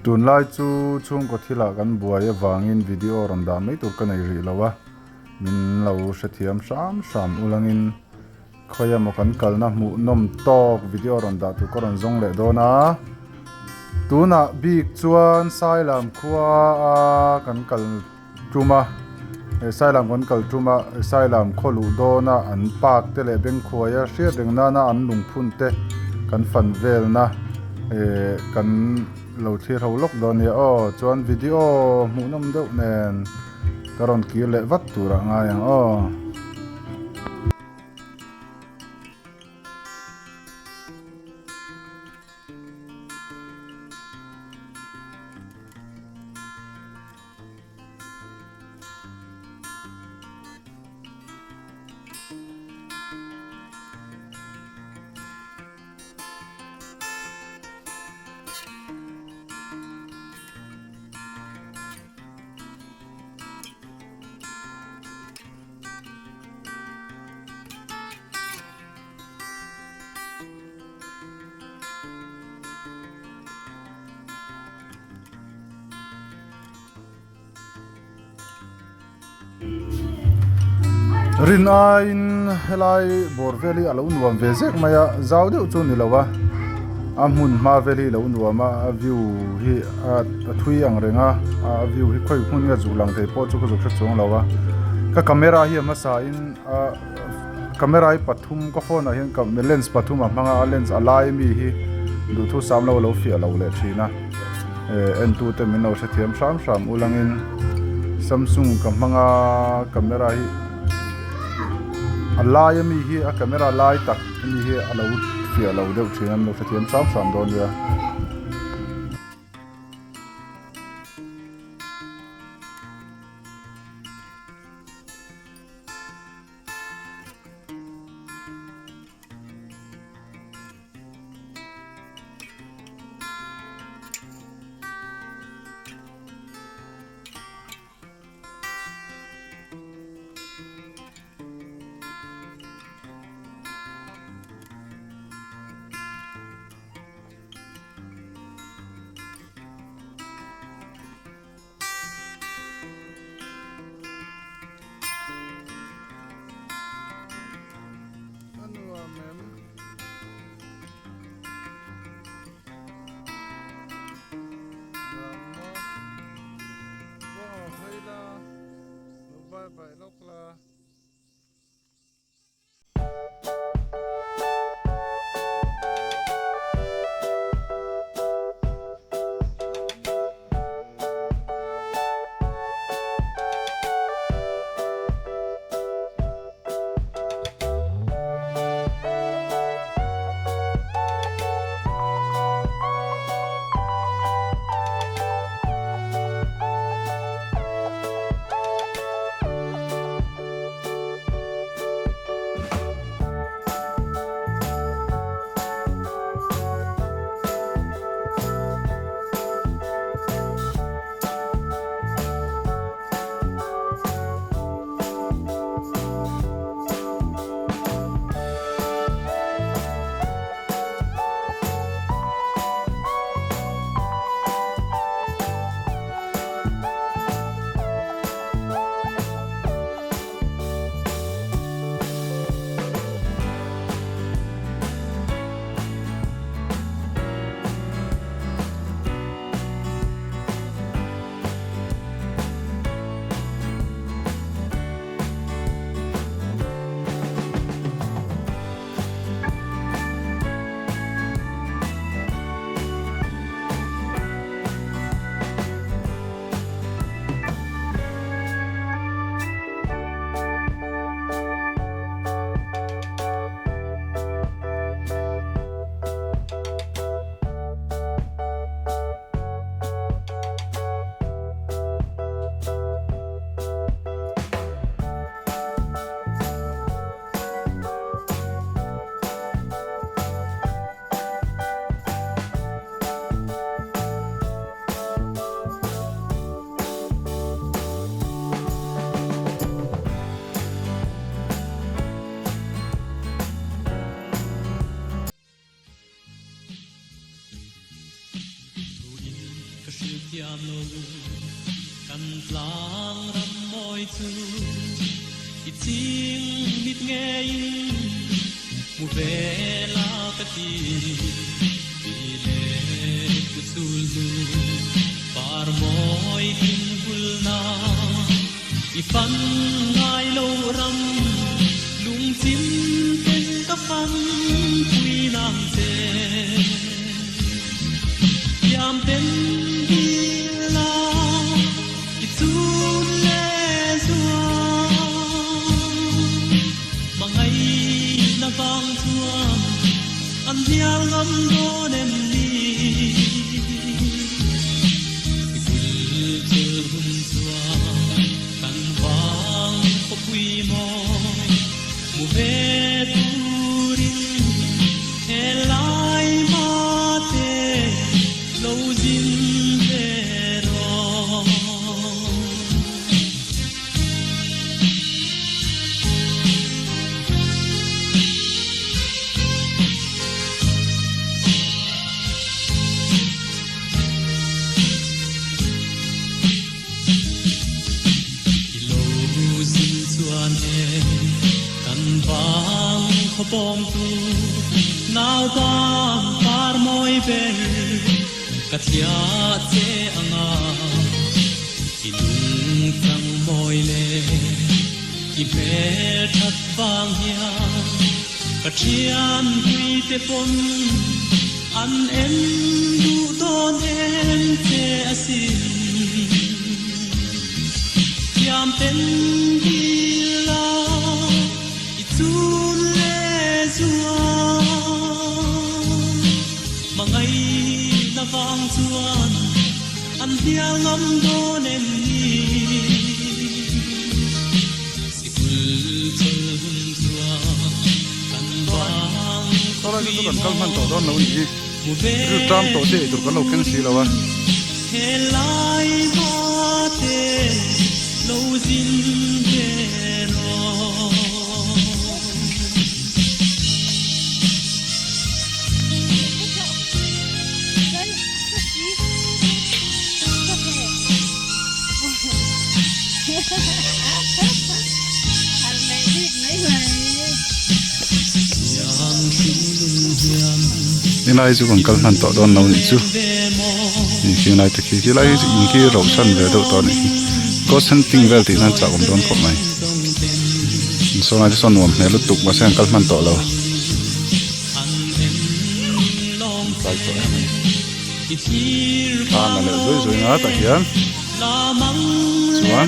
Tunlai chu chhungkaw thilah kan buai avangin video rawn dah mai tur ka nei rih lo a, min lo hrethiam hram hram ulangin khawi emaw kan kalna hmuh nawm tawk video rawn dah tur ka rawn zawng leh dawn a. Tunah bik chuan Sailam khua a kan kal. Tum a, he Sailam kan kal tum a, Sailam khaw luh dawn a an park te leh bengkhuai a hriat reng nana an lungphun te kan fan velna eh kan lo thlir ho lawk dawn nia aw chuan video hmuhnawm deuh nen ka rawn kir leh vat tur ah ngai ang aw. Rin aiin helai bawr vel hi a lo nuam ve zek mai a zau deuh chu a ni lo a a hmun hma vel hi a lo nuam a a view hi a thui ang reng a a view hi khawi hmun nge zuk lang thei pawh chu ka zuk hre chuang lo a ka camera hi a hmasa in a camera hi pathum ka phone ah hian lens pathum a hmang a a lens a lai ami hi duhthusam lo a lo fiah lo leh thin a eh en tu te min lo hrethiam hram hram ulangin samsung ka hmang a camera hi a lai ami hi a camera lai tak ami hi a lo fiah lo deuh thin a min lo hrethiam hram hram dawn nia. Sawlai chu kan kal hman tawh dawn lo ni hi rilṭam tawh te eitur kan lo keng si lo a. Helai chu kan kal hman tawh dawn lo nih chu ih khilai te khi khilai hi in khi rauh san ve deuh tawh a nih hi ghost hunting vel tih nan chak awm dawn khawp mai sawnlai te sawn nuam hmel lutuk mahse an kal hman tawh lo. Tlai tawh em a ni tan a leh zuai zuai nga tah hian chuan